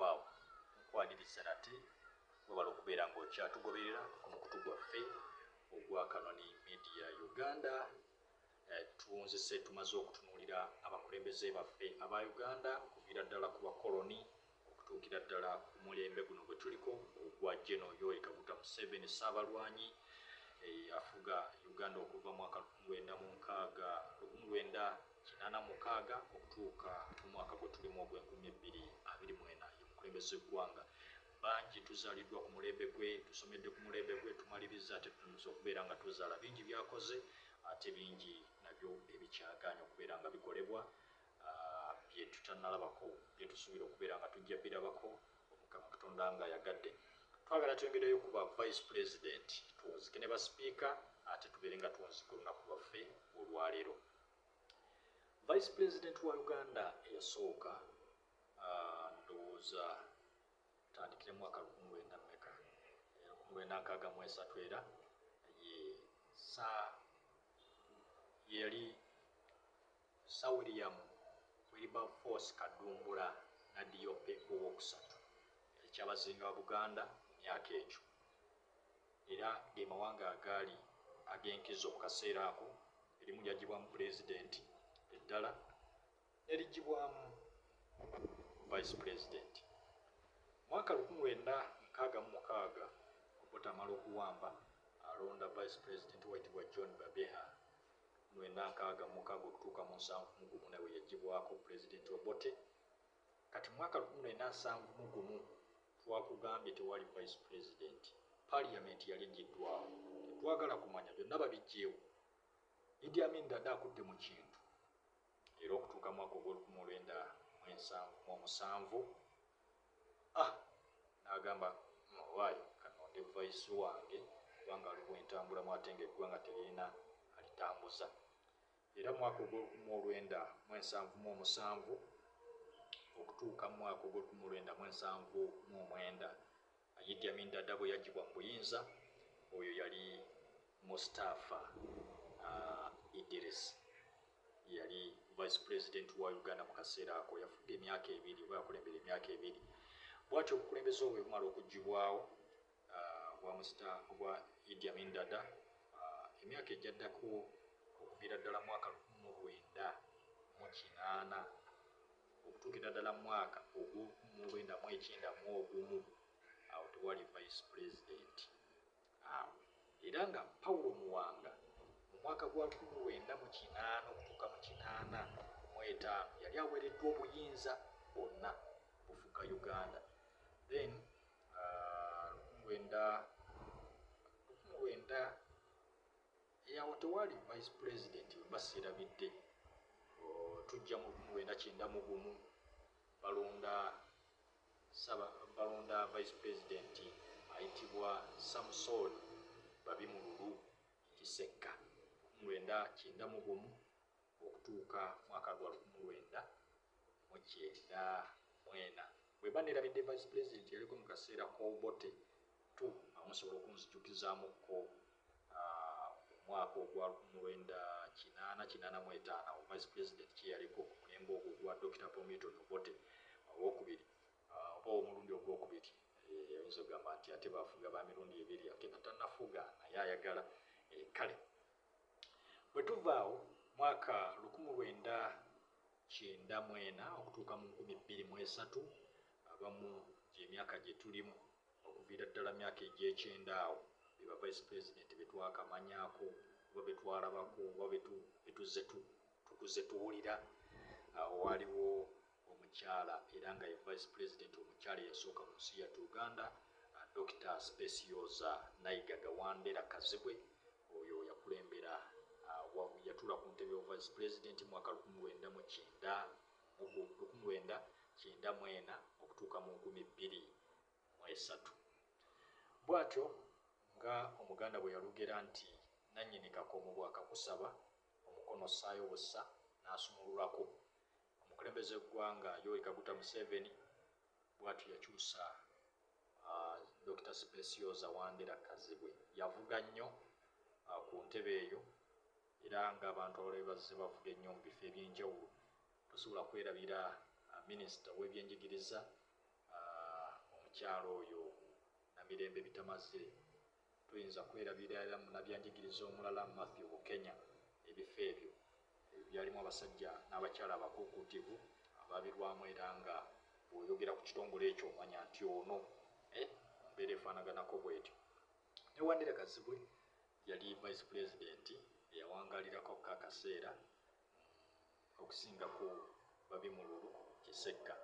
Weewaawo nkwaniriza nate, webale okubeera ng'okyatugoberera ku mukutu gwaffe ogwa Kanoni Media Uganda. Tuwunzise tumaze okutunuulira abakulembeze baffe aba Uganda okuviira ddala ku bakoloni okutuukira ddala ku mulembe guno gwe tuliko ogwa General Yoweri Kaguta Museveni Ssaabalwanyi, afuga Uganda okuva mwaka 1986 okutuuka mu mwaka gwe tulimu ogw'e 2024. Ye mukulembeze w'eggwanga. Bangi tuzaaliddwa ku mulembe gwe, tusomedde ku mulembe gwe, tumaliriza ate tuyinza okubeera nga tuzaala. Bingi byakoze ate bingi nabyo ebikyagaanye okubeera nga bikolebwa, bye tutannalabako, bye tusuubira okubeera nga tujja birabako Omukama Katonda nga ayagadde. Twagala twongereyo ku ba vice president, tuwunzike ne ba sipiika, ate tubeere nga tuwunzika olunaku lwaffe olwaleero. Vice president wa Uganda eyasooka, ndowooza tutandikire mwaka lukumi lwenda mmeka, 1963, era ye sa yali Sir William Wilberforce Kadumbula Nadiope Owokusatu, yali kyabazinga wa Buganda mu myaka egyo, era ge mawanga agaali ag'enkizo mu kaseera ako. Erimu lyagibwamu pulezidenti, eddala nerigibwamu vice president. Mwaka 1966, Obote amala okuwamba, alonda vice president wayitibwa John Babeha, 1966 okutuuka mu 71, nawe yagibwako President Obote. Kati mwaka 1971 twakugambye tewali vice president, parliament yali egiddwawo, tetwagala kumanya, byonna babijjeewo. Idi Amin Dada akutte mu kintu, era okutuuka mwaka ogw'e 1977, ah, n'agamba, "Owaayo kanonde vice wange, kubanga aliwo entambulamu ate nga eggwanga teririna alitambuza." Era mwaka ogw'e 1977 okutuuka mu mwaka ogw'e 1979, Idi Amin Dada bwe yagibwa mu buyinza, oyo yali Mustafa Idris, yali vice president wa Uganda mu kaseera ako. Yafuga emyaka 2, oba yakulembera emyaka 2. Bwatyo obukulembeze obwo bumala okugibwawo bwa Idi Amin Dada, emyaka egyaddako okuviira ddala mwaka 1980 okutuukira ddala mwaka ogw'1991, awo tewali vice president awo. Era nga Paulo Muwanga mu mwaka gwa 1980 okutuuka mu 85 yali aweereddwa obuyinza bwonna bufuga Uganda. Then 19, awo tewali vice president. Basiirabidde, tujja mu 1991, balonda vice president ayitibwa Samson Babimululu Kisekka, 1991 okutuuka mwaka gwa 1994. Bwe ba neerabidde vice president yaliko mu kaseera k'Obote tu, amusobola okunzijukizaamuko omwaka ogwa 1980, 85, awo vice president kyeyaliko ku mulembe ogwo ogwa Dr Milton Obote owokubiri, oba omulundi ogwokubiri. Oyinza okugamba nti ate bafuga ba mirundi ebiri, ate natannafuga naye ayagala. Kale bwe tuvaawo mwaka 1994 okutuuka mu 2003, abamu gyemyaka gye tulimu, okuviira ddala myaka egy'ekyenda, awo beba vice president betwakamanyaako oba betwalabako oba betuze tukuze tuwulira. Waliwo omukyala era nga ye vice president omukyala eyasooka mu nsi yattu Uganda, Dr Specioza Naigaga Wandera Kazibwe. Oyo yakulembera, yatuula ku ntebe ya vice president mwaka 1994 okutuuka mu 2003. Bw'atyo nga Omuganda bwe yalugera nti nannyini kakomo bw'akakusaba omukono ossaayo bussa n'asumululako. Omukulembeze w'eggwanga Yoweri Kaguta Museveni bw'atyo yakyusa Dr Specioza Wandera Kazibwe. Yavuga nnyo ku ntebe eyo, era ng'abantu abalala bazze bavuga ennyo mu bifo ebyenjawulo. Tosobola kwerabira minisita w'ebyenjigiriza. Omukyala oyo Namirembe Bitamaze toyinza kwerabira, era munnabyanjigiriza omulala Mathew Bukenya. Ebifo ebyo byalimu abasajja n'abakyala abakuukuutivu ababirwamu, era nga bw'oyogera ku kitongole ekyo omanya nti ono mbeera efaanaganako bwetyo. Ne Wandira Kazibwe yali vice president eyawangalirako akaseera okusinga ku Babimululu Kisekka.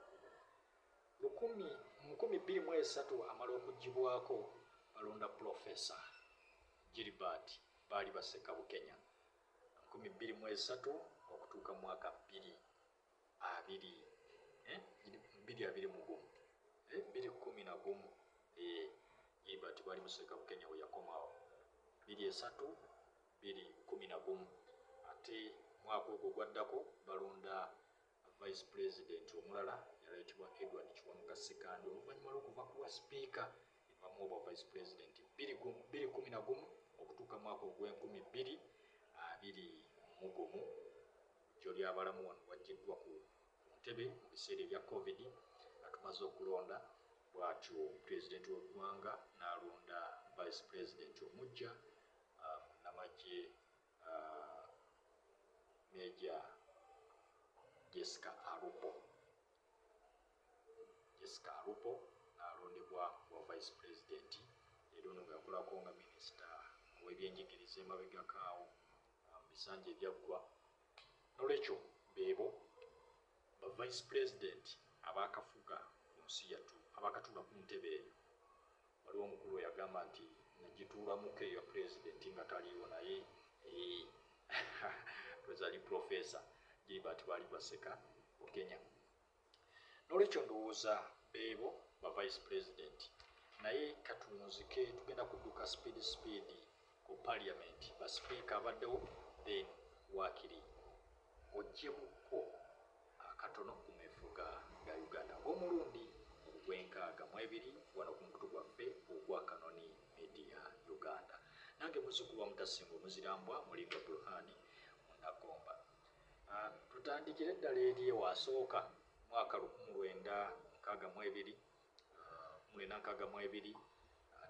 2003 amala okugibwako, balonda Professor Gilbert Baali Baseka Bukenya, 2003 okutuuka mu mwaka 2021, 2011. Gilbert Baali Baseka Bukenya we yakomawo 23 2011. Ate mwaka ogwo gwaddako balonda vice president omulala, yalayitibwa Edward Kiwanuka Ssekandi. Oluvannyuma lw'okuva ku bwa sipiika ebamu obwa vice president 2011 okutuuka mwaka ogw'e 2021, jjo lyabalamu wano wajjiddwa ku ntebe mu biseera ebya COVID nga tumaze okulonda. Bw'atyo pulezidenti w'eggwanga n'alonda vice president omuggya, munnamagye Major Jessica Alupo. Jessica Alupo n'alondebwa wa vice president, era ono nga yakolako nga minisita ow'ebyenjigiriza emabegako awo mu bisanja ebyaggwa. Nolwekyo beebo ba vice president abaakafuga ku nsi yattu, abakatuula ku ntebe eyo. Waliwo omukulu eyagamba nti nagituulamuko eyo pulezidenti nga taliiwo, naye twezali Professor Gilbert Baali Baseka Bukenya. Nolwekyo ndowooza beebo ba vice president, naye katuwunzike, tugenda kudduka speed speed ku parliament, basipiika abaddewo, then waakiri oggyemukko akatono ku mefuga ga Uganda ng'omulundi ogw'e62 wano ku mukutu gwaffe ogwa Kanoni Media Uganda. Nange muzzukulu wa Mutasinga Omuzirambwa Mulindwa Burhani Munagomba. Tutandikire ddala eri ewasooka, mwaka 1962, 1962,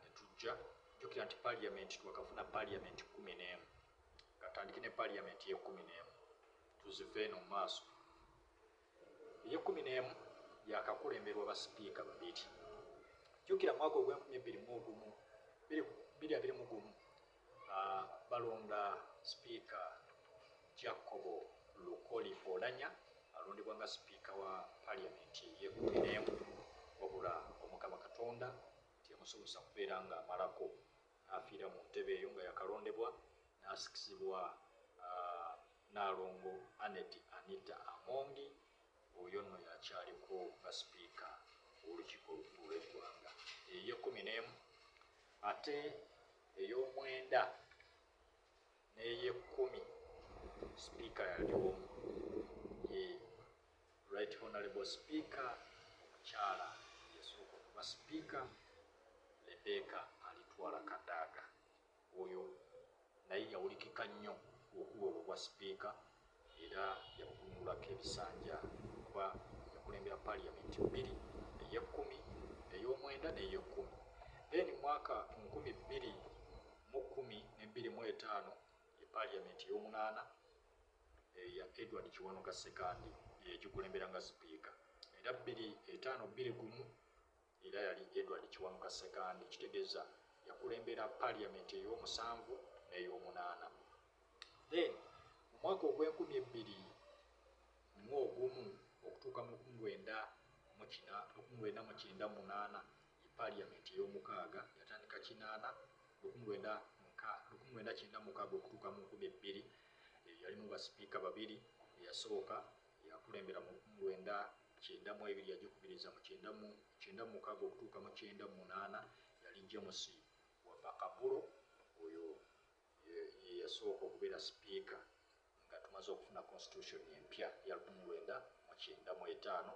ne tujja. Jjukira nti parliament twakafuna parliament 11. Katandike ne parliament y'e11, tuzive eno mu maaso. Ey'e11 yakakulemberwa basipiika babiri. Jjukira mwaka ogw'e 2001, 2021, balonda sipiika Jacobo Lukoli Olanya, alondebwa nga sipiika wa parliament ey'e11, wabula Omukama Katonda teyamusobozesa kubeera nga amalako, n'afiira mu ntebe eyo nga yakalondebwa, n'asikizibwa Naalongo Anet Anita Amongi. Oyo nno yakyaliko nga sipiika ow'olukiiko olukulu lw'eggwanga, ey'e11. Ate ey'omwenda n'ey'e10 sipiika yali omu, ye Right Honorable Speaker omukyala yasooka okuba sipiika, Rebecca Alitwala Kadaga. Oyo naye yawulikika nnyo okuwa obwo bwa sipiika, era yabukunulako ebisanja kuba yakulembera parliament bbiri, ey'e10, ey'omwenda n'ey'e10. Then mwaka 2010 ne 25 ye parliament ey'omunaana ya Edward Kiwanuka Ssekandi yegikulembera nga sipiika, era 25 21 era yali Edward Kiwanuka Ssekandi. Kitegeeza yakulembera parliament ey'omusanvu n'ey'omunaana. Then mu mwaka ogw'e 2001 okutuuka mu 1998 ye parliament ey'omukaaga, yatandika kinaana, 1996 okutuuka mu 2000. Yalimu basipiika babiri. Eyasooka yakulembera mu 1992, yagikubiriza mu 96 okutuuka mu 98, yali James Wapakhabulo. Oyo ye yasooka okubeera sipiika nga tumaze okufuna constitution empya ya 1995.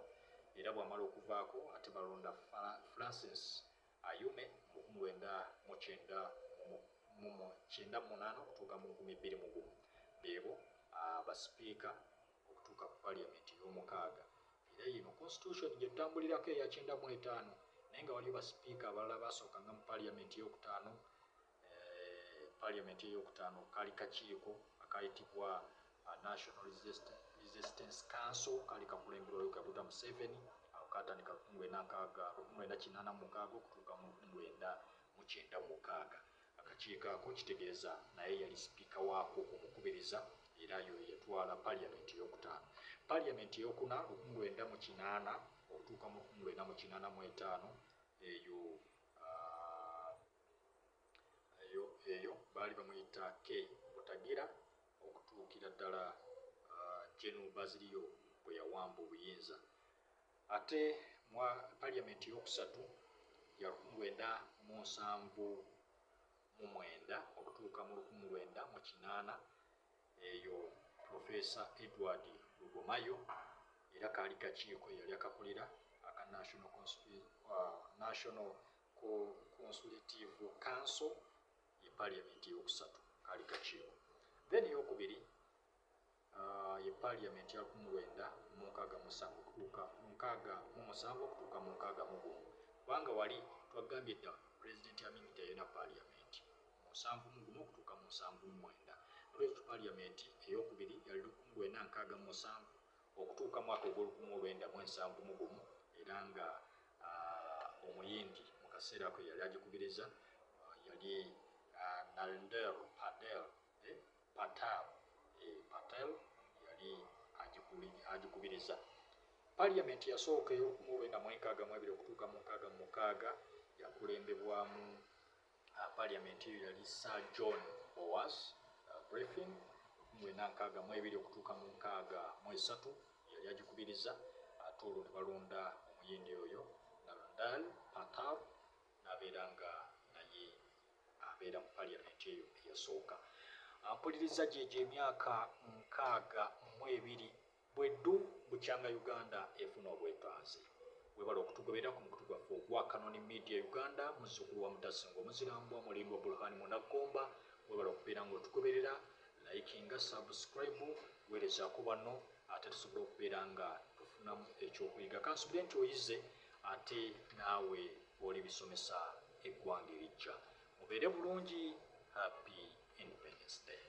Era bw'amala okuvaako ate balonda Francis Ayume mu 1998 okutuuka mu 2001. Beebo basipiika okutuuka ku parliament ey'omukaaga. Era yino constitution gye tutambulirako eya 95. Naye nga waliyo basipiika abalala basookanga mu parliament eyokutaano. Parliament eyokutaano kaali kakiiko akayitibwa National Resistance Council, kaali kakulemberwa Kaguta Museveni. Awo katandika 1986 okutuuka mu 1996. Akakiiko ako kitegeeza naye yali sipiika waako omukubiriza, era yo yatwala parliament eyokutaano. Parliament eyokuna, 1980 okutuuka mu 1985, eyo baali bamuyita K Butagira, okutuukira ddala General Bazilio bwe yawamba obuyinza. Ate mwa parliament eyokusatu ya 1979 okutuuka mu 1980, eyo Professor Edward Rugumayo, era kaali kakiiko yali akakulira aka National Consultative Council, ye parliament eyokusatu, kaali kakiiko. Then eyokubiri ye parliament ya 1967 okutuuka 67 okutuuka mu 61, kubanga wali twagambye dda President Amin teyalina parliament mu 71 okutuuka mu 79. Nolwekyo parliament eyokubiri yali 1967 okutuuka mwaka ogw'olukumi olwenda mu ensanvu mu gumu, era nga omuyindi mu kaseera ako yali agikubiriza yali Narendra Padel, Patel, Patel yali agikubiriza. Parliament yasooka ey'olukumi olwenda mu enkaaga mu ebiri okutuuka mu 66 yakulembebwamu, parliament eyo yali Sir John Boas Griffin, 1962 okutuuka mu 63 yali agikubiriza. Ate olwo ne balonda omuyindi oyo Narendra Patel, n'abeera nga naye abeera mu parliament eyo eyasooka. Mpuliriza, gyegyo emyaka 62 bweddu bukyanga Uganda efuna obwetwaze. Webala okutugoberera ku mukutu gwaffe ogwa Kanoni Media Uganda. Muzzukulu wa Mutasinga Omuzirambwa Mulindwa Burhani Munagomba, webala okubeera nga otugoberera. Likinga, subscribe, weerezaako banno, ate tusobola okubeera nga tufunamu ekyokuyiga. Kansubire nti oyize, ate naawe oli bisomesa eggwanga erijja. Mubeere bulungi. Happy Independence Day.